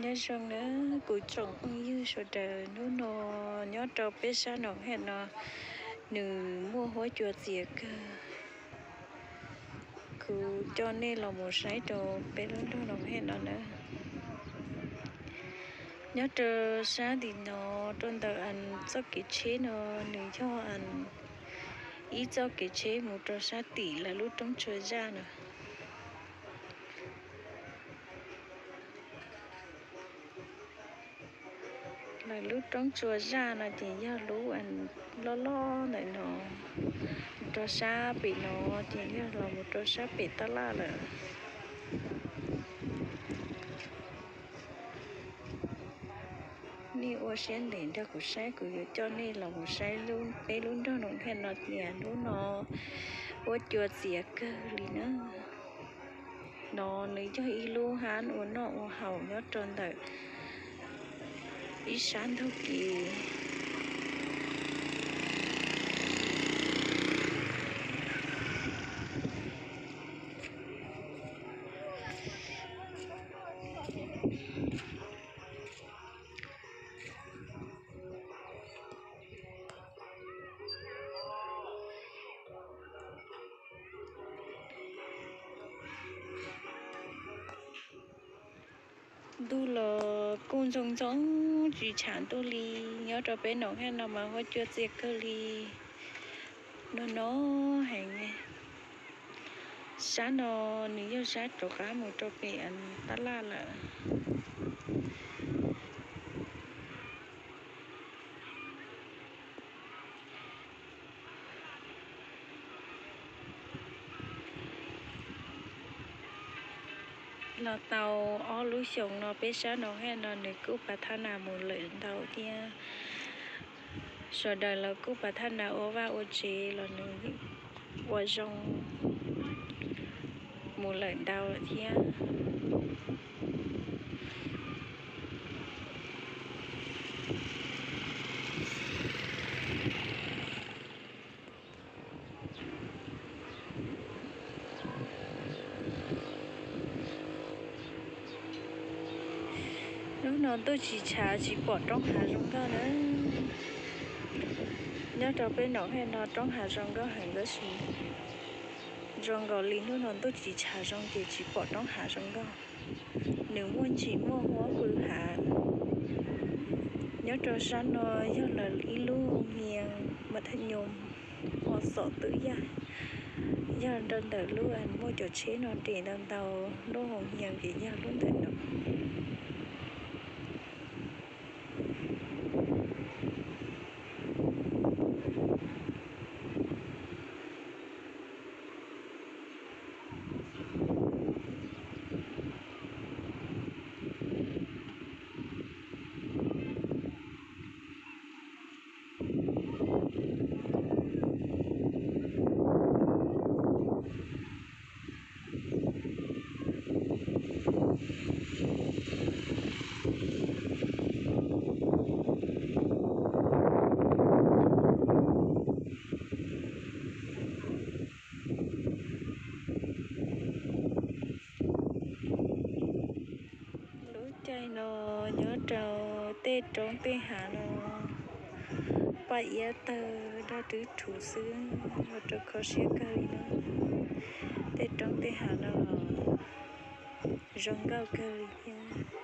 Nyob zoo nawb kuv tsoom phooj ywg sawv daws, hnub no nyob rau peb sab Noom Hej no nws muaj huab cua txias kawg. Kuv coj nej los mus saib rau peb lub nroog Noom Hej no nawb. Nyob rau sab tim no, rau ntawm txoj kev tsheb no, nws yog ib txoj kev tsheb mus rau sab tim lawv lub roob tsua zaj no. Lawv lub roob tsua zaj no ces yog lub loj loj ntawm no, rau sab pem no ces yog los mus rau sab pem tab laj lawm. Nej ua siab ntev nrog kuv saib, kuv yuav coj nej los mus saib peb lub nroog Noom Hej no tias hnub no huab cua txias kawg li na. No nws yog ib lub hab ua noj ua haus nyob rau ntawm ib sab ntug kev. Ntuj los kuj ntxoov ntxoo tsis tshav ntuj li, nyob rau peb Noom Hej no mas huab cua txias kawg li, no no heev. Sab no nws yog sab rov qab mus rau pem tab laj lawm. Los tau ob lub xyoos no peb sab Noom Hej no nws kuj pas thaj nas mus lawm ntau thiab. Sawv daws los kuj pas thaj nas ua vaj ua tsev los nws ua zoo mus lawm ntau lawm thiab. Hnub no ntuj tsis tshav tsis pom roob hav zoo nkauj na. Nyob rau peb Noom Hej no roob hav zoo nkauj heev tab sis zoo nkaus li hnub no ntuj tsis tshav zoo ces tsis pom roob hav zoo nkauj. Nws muaj ntsis muaj huab pw hav. Nyob rau sab no yog lawv ib lub hoos hias mas thaj nyoos ho xom twb yaj, yog rau ntawm lub muaj cov tsheb no nres ntau ntau, lub hoos hias ces yog lub ntawm no. Lub caij no nyob rau tej roob tej hav no paj iab tawg daj twb rhuv xwb, ua rau kho siab kawg li na. Tej roob tej hav no los zoo nkauj kawg li thiab.